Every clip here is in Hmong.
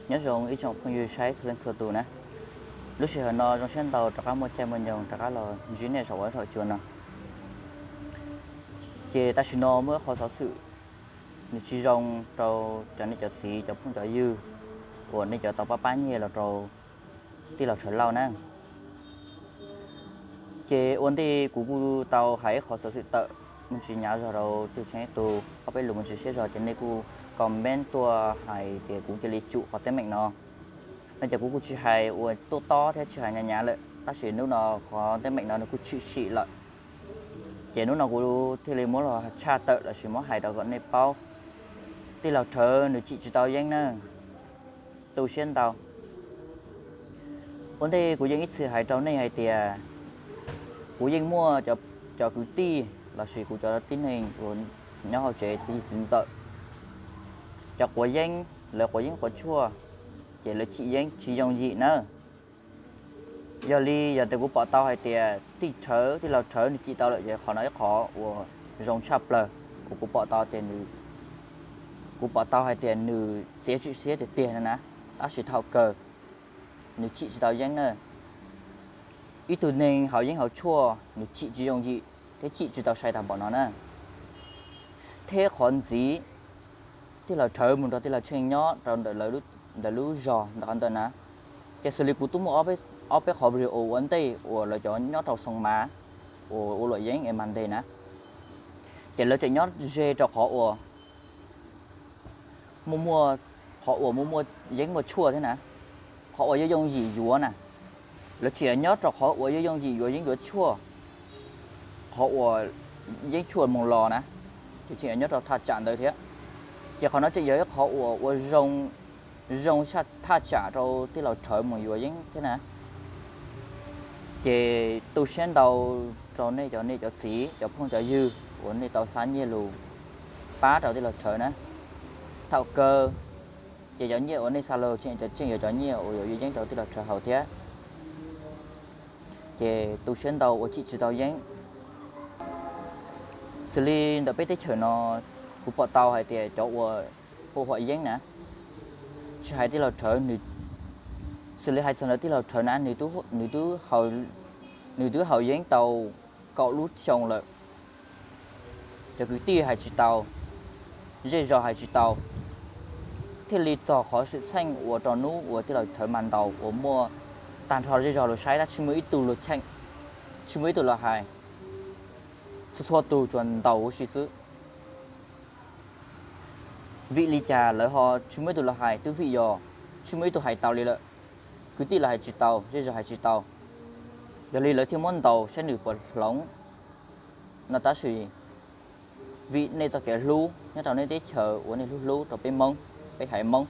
Nyob zoo ib tsoom phooj ywg saib txhua leej txhua tus na. Lub sij hawm no zoo siab ntau rov qab muaj caij muaj nyoog rov qab los ntsib nej saum huab saum cua no. Ces tam sim no muaj ib qho xov xwm nws tsis zoo rau cov niam cov txiv cov phooj cov ywg uas nej cov tau pab pab nyiaj los rau tij laug Tshawv Lauj na. Ces ua ntej kuv kuj tau hais ib qho xov xwm tawm me ntsis hnyav zog rau tij Tsheej ib tug ob peb lus me ntsis siab zog ces nej kuj comment tuaj hais tias kuv cia li tsum qhov teeb meem no. No ces kuv kuj tsis hais uas tuaj tob thiab tsis hais hnyav hnyav lawm, tab sis hnub no qhov teeb meem no nws kuj tshwm sim lawm. Ces hnub no kuv thiaj li muab los tshaj tawm lossis muab hais rau kom nej paub, tij laug Tshawv nws chim tsis tau yeeb na. Tu siab ntau. Ua ntej kuv yeej ib txhis hais rau nej hais tias kuv yeej muaj cov kwv tij lossis kuv cov tib neeg uas nyob hauv tsev txiv yig txiv ntxawm, cov quav yeeb, lawv quav yeeb quav tshuaj, ces lawv chim yeeb tsis yooj yim nawb. Yog li yog tias kuv pom tau hais tias tij Tshawv, tij laug Tshawv nws chim tau lawm ces qhov no ib qhov uas zoo tshaj plaws uas kuv pom tau tias nws, kuv pom tau hais tias nws txiav txim siab tiag tiag no na, tab sis thaum kawg nws chim tsis tau yeeb na. Ib tug neeg haus yeeb haus tshuaj nws chim tsis yooj yim thiab chim tsis tau sai tag npaum no na. Thiab qhov ntxiv, tij laug Tshawv mus nrog tij laug Tsheej nyob rau ntawm lub zos ntawm qhov ntawd na, ces xws li kuv twb muaj ob peb qhov video ua ntej uas lawv cov nyob rau Xoo Mav uas ua luam yeeb es mas ntes na, ces lawv tseem nyob ze rau qhov uas muaj muaj, qhov uas muaj muaj yeeb muaj tshuaj thiab na, qhov uas yooj yooj yim yuav na. Lawv tseem nyob rau qhov uas yooj yooj yim yuav yeeb yuav tshuaj, qhov uas yeeb tshuaj mus los na, ces tseem nyob rau thaj tsam ntawd thiab. Ces qhov no tseem yog ib qhov uas ua zoo, zoo tshaj thaj tsam rau tij laug Tshawv mus yuav yeeb thiab na. Ces tu siab ntau rau nej cov niam cov txiv cov phooj cov ywg uas nej tau xa nyiaj lus pab rau tij laug Tshawv na. Thaum kawg ces cov nyiaj uas nej xa los tseem yog cov nyiaj uas yuav yeeb rau tij laug Tshawv haus thiab. Ces tu siab ntau uas chim tsis tau yeeb. Xws li ntawm peb teb chaws no, kuv pom tau hais tias cov uas hu huam yeeb na, tsis hais tij laug Tshawv, xws li hais txog ntawm tij laug Tshawv na, nws twb haus yeeb tau kaum lub xyoo lawm. Cov kwv tij hais tsis tau, zej zos hais tsis tau, thiaj li txog qhov xwm txheej uas rau hnub uas tij laug Tshawv mas ntaus uas muaj tag nrho zej zog los saib tab tsis muaj ib tug los cheem, tsis muaj ib tug los hais, txhua txhua tus tsuas ntaus huv si xwb. Vim li cas lawv ho tsis muaj ib tug los hais? Twb vim yog tsis muaj ib tug hais tau li lawm, kwv tij los hais tsis tau, zej zos hais tsis tau, yog li lawv thiaj muab ntaus saib nws puas hloov no. Tab sis vim nej txoj kev hlub nyob rau nej teb chaws uas nej hlub hlub rau peb Hmoob, peb haiv Hmoob,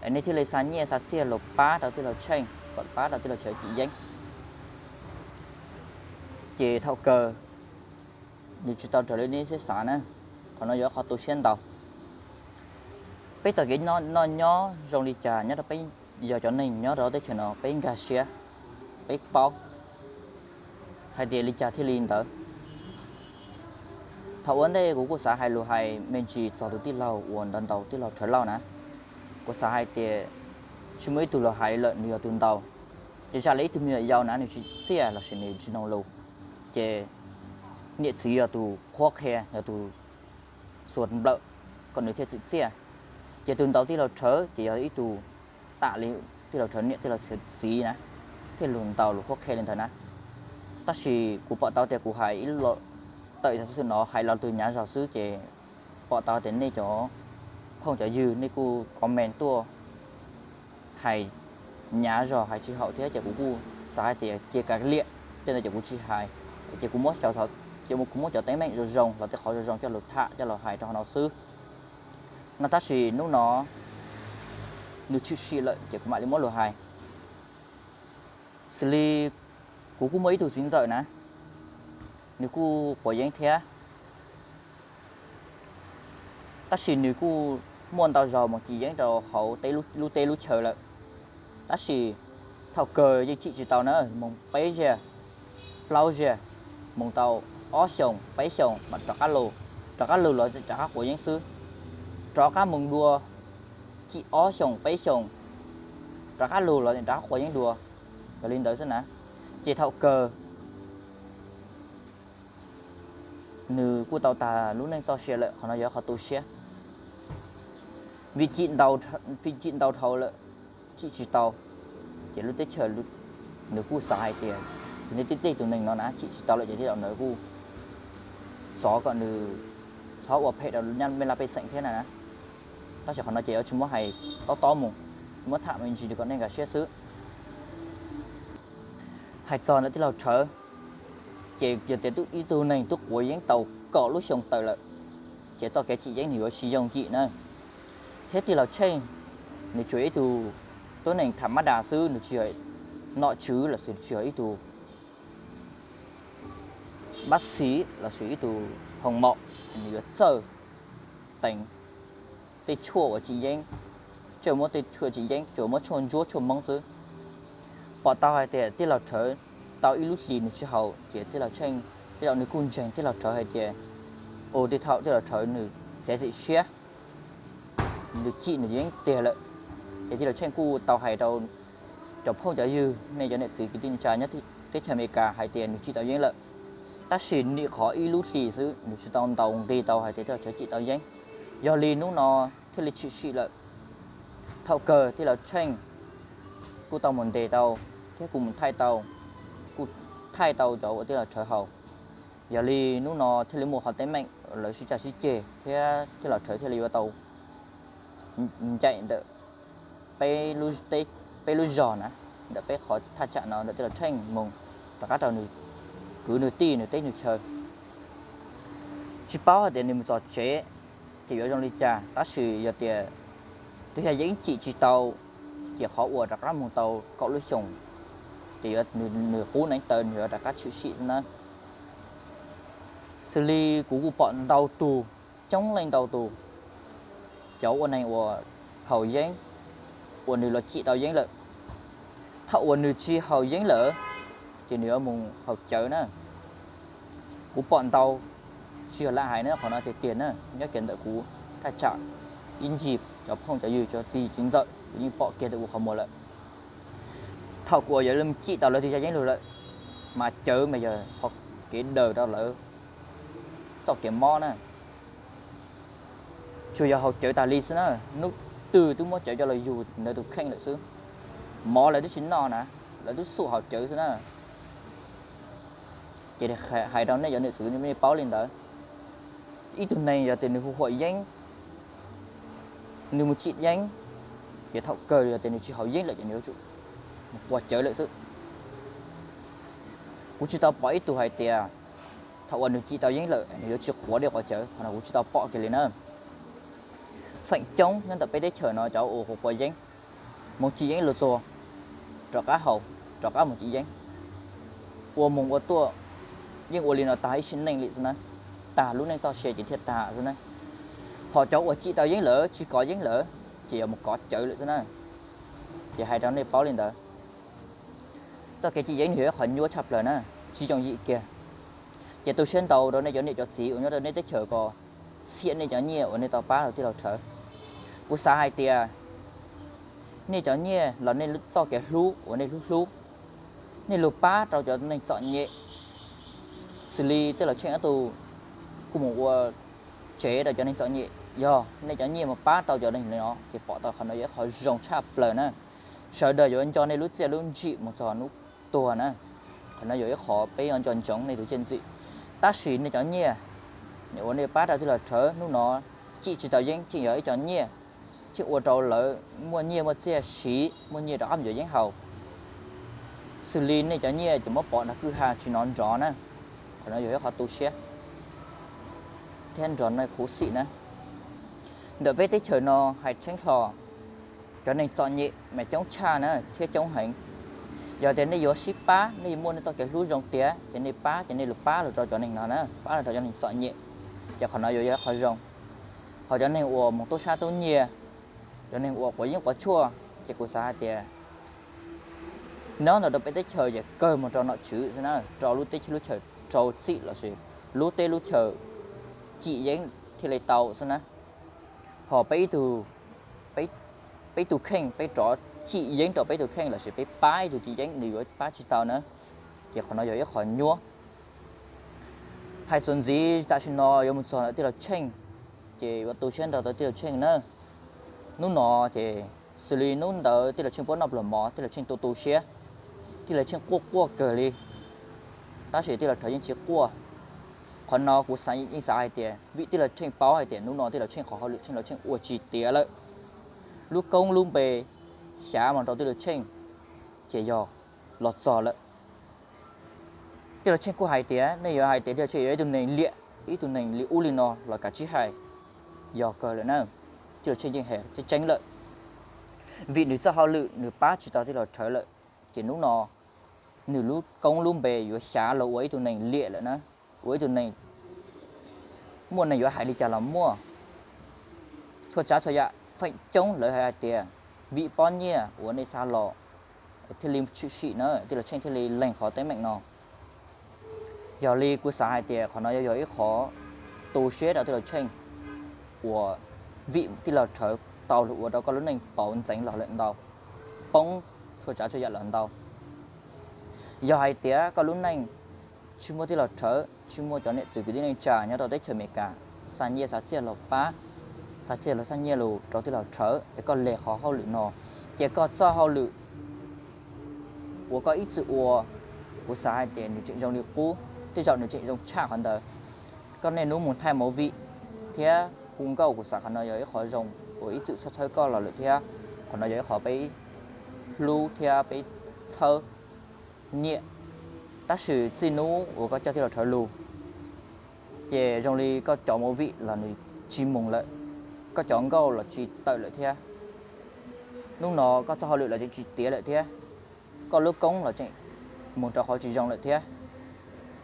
es nej thiaj li xa nyiaj xa txiaj los pab rau tij laug Tsheej kom pab rau tij laug Tshawv chim yeeb. Ces thaum kawg nws tsis tau raws li nej siab xav na. Qhov no yog qhov tu siab ntau. Peb txoj kev noj nyob zoo li cas nyob rau peb, yog cov neeg nyob rau teb chaws no peb nkag siab, peb paub hais tias li cas thiaj li ntawd. Thaum ua ntej kuv kuj xav hais lus hais me ntsis txog tus tij laug uas ntaus ntaus tij laug Tshawv Lauj na. Kuv xav hais tias tsis muaj ib tug los hais li lawm, nws yog tus ntaus. Ces zaj li ib tug me nyuam yaus na, nws tsis txiaj lossis nws tsis mloog lus, ces niam txiv yog tus qhuab qhia, yog tus xuas nplawm kom nws thiaj txwm txiaj. Ces tus ntaus tij laug Tshawv ces yog ib tug tam li tij laug Tshawv niam tij laug Tshawv txiv na, thiaj li ntaus los qhuab qhia li ntawd na. Tab sis kuv pom tau tias kuv hais ib lo, tawm xov xwm no hais lo lus hnyav zog xwb ces pom tau tias nej cov phooj cov ywg nej kuj comment tuaj hais hnyav zog hais tsis haum thiab, ces kuv kuj xav hais tias cia kav liam, tej ntawd ces kuv tsis hais, ces kuv muab, ces kuv muab cov teeb meem zoo zoo los tej qhov zoo zoo coj los tham coj los hais rau hauv no xwb no. Tab sis hnub no nws tshwm sim lawm ces kuv mam li muab lus hais. Xws li kuv kuj muaj ib tug txiv ntxawm na, nws kuj quav yeeb thiab, tab sis nws kuj muaj ntau zaus mus chim yeeb rau hauv lub teb lub chaw lawm. Tab sis thaum kawg yeej chim tsis tau na, mus peb zaug, plaub zaug, mus tau ob xyoos peb xyoos mam rov qab los, rov qab los los rov qab quav yeeb xwb, rov qab mus dua, Cim ob xyoos peb xyoos rov qab lug los rov qab quav yeeb dua. Yog li ntawd xwb na, ces thaum kawg nws kuj tau tag lub neej txoj sia lawm. Qhov no yog qhov tu siab, vim cim ntau dhau lawm, cim tsis tau. Ces lub teb chaws nws kuj xav hais tias, ces nws tej tus neeg no na cim tsis tau lawm ces tej zaum nws kuj xov kom nws txhob ua phem rau nyab mej laj pej xeem thiab na. Tab sis qhov no ces yuav tsis muab hais tob tob mus, muab tham me ntsis kom nej nkag siab xwb. Hais txog ntawm tij laug Rhawv, ces yog tias ib tug neeg twb quav yeeb tau kaum lub xyoo tawm lawm, ces txoj kev cim yeeb nws yuav tsis yooj yim na. Thiab tij laug Tsheej, nws tsuas yog ib tug tuab neeg tham mab das xwb, nws tsis yog nom tswv los sis tsis yog ib tug pab xis los sis ib tug hoos maum, nws yuav txawj teev tej tshuaj uas cim yeeb, tsuas muab tej tshuaj cim yeeb, tsuas muab tshuaj ntsuab tshuaj hmoob xwb. Pom tau hais tias tij laug Rhawv tau ib lub hlis nws tsis haus, ces tij laug Tsheej tej zaum nws kuj ntseeg tij laug Rhawv hais tias, ua tej thaum tij laug Rhawv nws txiav txim siab, nws cim nws yeeb tiag lawm. Ces tij laug Tsheej kuj tau hais rau cov phooj cov ywg, nej cov niam txiv kwv tij neej tsa nyob teb chaws Amelikas hais tias nws cim tau yeeb lawm, tab sis nim qhov ib lub hlis xwb nws tsis tau ntaus nqi tau hais tias tij laug Rhawv cim tau yeeb. Yog li hnub no thiaj li tshwm sim lawm. Thaum kawg tij laug Tsheej kuj tau mus ntes tau thiab kuj mus thaij tau, kuj thaij tau cov uas tij laug Rhawv haus. Yog li hnub no thiaj li muaj qhov teeb meem lawv sib cav sib ceg thiab tij laug Rhawv thiaj li yuav tau ncaim ntawm peb lub zos na, ntawm peb qhov thaj tsam no ntawm tij laug Tsheej mus rov qab rau nws kwv nws tij nws teb nws chaw. Tsis paub hais tias nws mus txog tsev ces yuav zoo li cas, tab sis yog tias tus yaj yeeb cim tsis tau, ces qhov uas rov qab mus tau kaum lub xyoos, ces yuav nws qub neev taw nws yuav rov qab tshwm sim xwb na. Xws li kuv kuj pom ntau tus, coob leej ntau tus, cov ua neeg uas haus yeeb uas nws los cim tau yeeb lawm, thaum uas nws tsis haus yeeb lawm ces nws yuav mus haus cawv na. Kuv pom ntau, tsis yog lam hais na, qhov no tiag tiag na, nyob kiag ntawm kuv thaj tsam ib ncig cov phooj cov ywg cov txiv txiv ntxawm kuv yeej pom kiag ntawm kuv qhov muag lawm. Thaum kuv uas yuav cim tau lawv tus yaj yeeb lug lawm, mas cawv mas yog qhov kev daws rau lawv txoj kev mob na. Tsuas yog haus cawv tas li xwb na, hnub twg twb muab cawv coj los yug ntawd tus kheej lawm xwb. Mov lawv twb tsis noj na, lawv twb xum haus cawv xwb na. Ces hais rau nej cov niam txiv nej paub li ntawd, ib tug neeg yog tias nws hu huam yeeb, nws mus cim yeeb, ces thaum kawg yog tias nws tsis haus yeeb lawm ces nws yuav tsum quav cawv lawm xwb. Kuv tsis tau pom ib tug hais tias thaum uas nws cim tau yeeb lawm nws yuav tsis quav dej quav cawv, qhov no kuv tsis tau pom kiag li na. Feem coob nyob ntawm peb teb chaws no cov uas quav quav yeeb, mus cim yeeb lug txog rov qab haus, rov qab mus cim yeeb, ua mus ua tuaj, yeej ua li no tag ib sim neej li xwb na, tag lub neej txoj sia ces thiaj tag xwb na. Ho cov uas cim tau yeeb lawm tsis kov yeeb lawm ces yuav mus kov cawv lawm xwb na. Ces hais rau nej paub li ntawd, txoj kev cim yeeb nws yog ib qhov nyuaj tshaj plaws na, tsis yooj yim kiag. Ces tu siab ntau rau nej cov niam cov txiv uas nyob rau nej teb chaws ko, xiam nej cov nyiaj uas nej tau pab rau tij laug Rhawv. Kuv xav hais tias nej cov nyiaj los nej txoj kev hlub uas nej hlub hlub, nej lug pab rau cov neeg txom nyem, xws li tij laug Tsheej ob tug kuj mus ua tsev rau cov neeg txom nyem, yog nej cov nyiaj mus pab tau cov neeg no ces pom tau qhov no yog ib qhov zoo tshaj plaws na. Sawv daws yuav nco nej lub txiaj lub ntsim mus txog hnub tuag na. Qhov no yog ib qhov peb yuav nco ntsoov nej tus cwj ntxwm. Tab sis nej cov nyiaj, nej uas nej pab rau tij laug Rhawv hnub no, cim tsis tau yeeb tseem yog ib co nyiaj, tseem ua rau lawv muaj nyiaj muaj txiaj siv, muaj nyiaj rov qab mus yuav yeeb haus. Xws li nej cov nyiaj ces muab pov nrog kwj ha tsis hnov nrov na. Qhov no yog ib qhov tu siab thiab nrog nej khuv xim na. Ntawm peb teb chaws no hais tshee hlo, cov neeg txom nyem mas coob tshaj na thiab coob heev. Yog tias nej yuav sib pab, nej muaj nej txoj kev hlub zoo tiag ces nej pab, ces nej lug pab lug rau cov neeg no na, pab lug rau cov neeg txom nyem, ces qhov no yuav yog ib qhov zoo. Ho cov neeg uas mus tub sab tub nyiag, cov neeg uas quav yeeb quav tshuaj, ces kuv xav hais tias nyob ntawm rau peb teb chaws ces kawg mus rau nom tswv xwb na, rau lub teb lub chaws rau txim lossis lub teb lub chaws cim yeeb thiaj li tau xwb na. Ho peb ib tug, peb peb tus kheej, peb rov cim yeeb rau peb tus kheej lossis peb pab ib tug cim yeeb nws yuav pab tsis tau na. Ces qhov no yog ib qho nyuaj. Hais txuas ntxiv tam sim no yuav mus txog ntawm tij laug Tsheej, ces yuav tu siab nrog rau tij laug Tsheej na. Hnub no ces xws li hnub ntawd tij laug Tsheej puab noj pluas mov, tij laug Tsheej tu tu siab, tij laug Tsheej quaj quaj kawg li, tab sis tij laug Rhawv yeej tsis quaj. Qhov no kuv xav, yeej xav hais tias vim tij laug Tsheej paub hais tias hnub no tij laug Tsheej qhov hauj lwm tij laug Tsheej ua tsis tiav lawm, lub koob lub npe xyav mus rau tij laug Tsheej ces yog los txog lawm. Tij laug Tsheej kuj hais tias nej yuav hais tias tij laug Tsheej yog ib tug neeg liam, ib tug neeg li ub li no los kav tsij hais, yog kawg lawm na. Tij laug Tsheej yeej hais tseeb tseeb lawm, vim nws txoj hauj lwm nws pab tsis tau tij laug Rhawv lawm, ces hnub no nws lub koob lub npe yuav xyav los ua ib tug neeg liam lawm na, ua ib tug neeg muaj neeg yuav hais li cas los muaj. Txhua tsav txhua yam feem coob lawv hais tias vim pob nyiaj uas nej xa los thiaj li tshwm sim na, tij laug Tsheej thiaj li lees qhov teeb meem no. Yog li kuv xav hais tias qhov no yuav yog ib qhov tu siab rau tij laug Tsheej uas vim tij laug Rhawv tau ua rau koj lub neej pauv ntxeev los lawm ntau, poob txhua tsav txhua yam los ntau. Yog hais tias koj lub neej tsis muaj tij laug Rhawv, tsis muaj cov niam txiv kwv tij neej tsa nyob rau teb chaws Amelikas xa nyiaj xa txiaj los pab, xa txiaj los xa nyiaj los rau tij laug Rhawv es koj leg qhov hauj lwm no, ces koj txoj hauj lwm uas koj ib txwm ua, kuv xav hais tias nws tseem zoo li qub, tej zaum nws tseem zoo tshaj qhov ntawd. Koj niaj hnub mus thaij movie thiab hu nkauj, kuv xav qhov no yog ib qho zoo uas ib txwm txhawb txhawb koj los lawm thiab, qhov no yog ib qho peb hlub thiab peb txhawb nyiam. Tab sis txij hnub uas koj coj tij laug Rhawv lug, ces zoo li koj cov movie los nws tsis mus lawm, koj cov nkauj los tsis tawm lawm thiab. Hnub no koj txoj hauj lwm los tseem tsis tiav lawm thiab, koj lub koob los tseem mus rau qhov tsis zoo lawm thiab,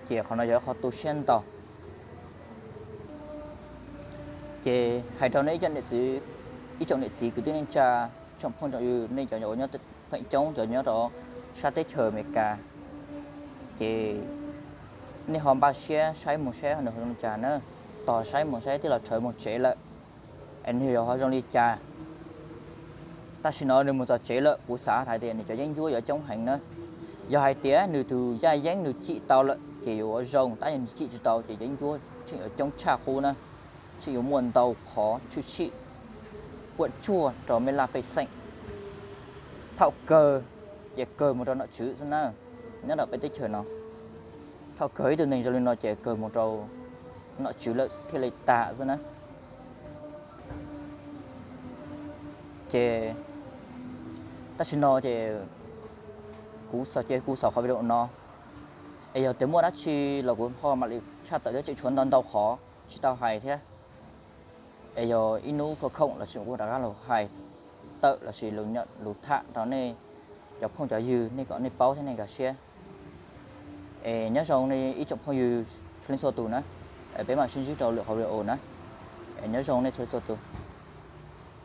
ces qhov no yog qhov tu siab ntau. Ces hais rau nej ib tsoom niam txiv kwv tij neej tsa, tsoom phooj tsoom ywg, nej cov uas nyob feem coob cov nyob rau sab teb chaws Amelikas, ces nej ho npaj siab saib mus saib nws ho zoo li cas na, tos saib mus saib tij laug Rhawv mus tsev lawm es nws yuav ho zoo li cas. Tam sim no nws mus txog tsev lawm, kuv xav hais tias nws cov yeeb ncuab yuav coob heev na. Yog hais tias nws tus yaj yeeb nws cim tau lawm ces yuav ua zoo, tab yog nws cim tsis tau ces yeeb ncuab tseem yuav coob tshaj qub na, tseem yuav muaj ntau qhov tshwm sim puam tsuaj rau mej laj pej xeem. Thaum kawg ces kawg mus rau nom tswv xwb na, nyob rau peb teb chaws no. Thaum kawg ib tug neeg zoo li no ces kawg mus rau nom tswv lawm thiaj li tas xwb na. Ces tam sim no ces kuv xaus, ces kuv xaus qhov video no, es yog tias muaj dab tsi los kuv ho mam li tshaj tawm thiab, tseem tshuav ntau ntau qhov tsis tau hais thiab. Es yog ib hnub khoom khoom los sis kuv rov qab los hais tawm los sis lus tham rau nej cov phooj cov ywg, nej kom nej paub thiab nej nkag siab. Es nyob zoo nej ib tsoom phooj ywg txhua leej txhua tus na. Peb mam sib ntsib rau lwm qhov video na. Es nyob zoo nej txhua leej txhua tus.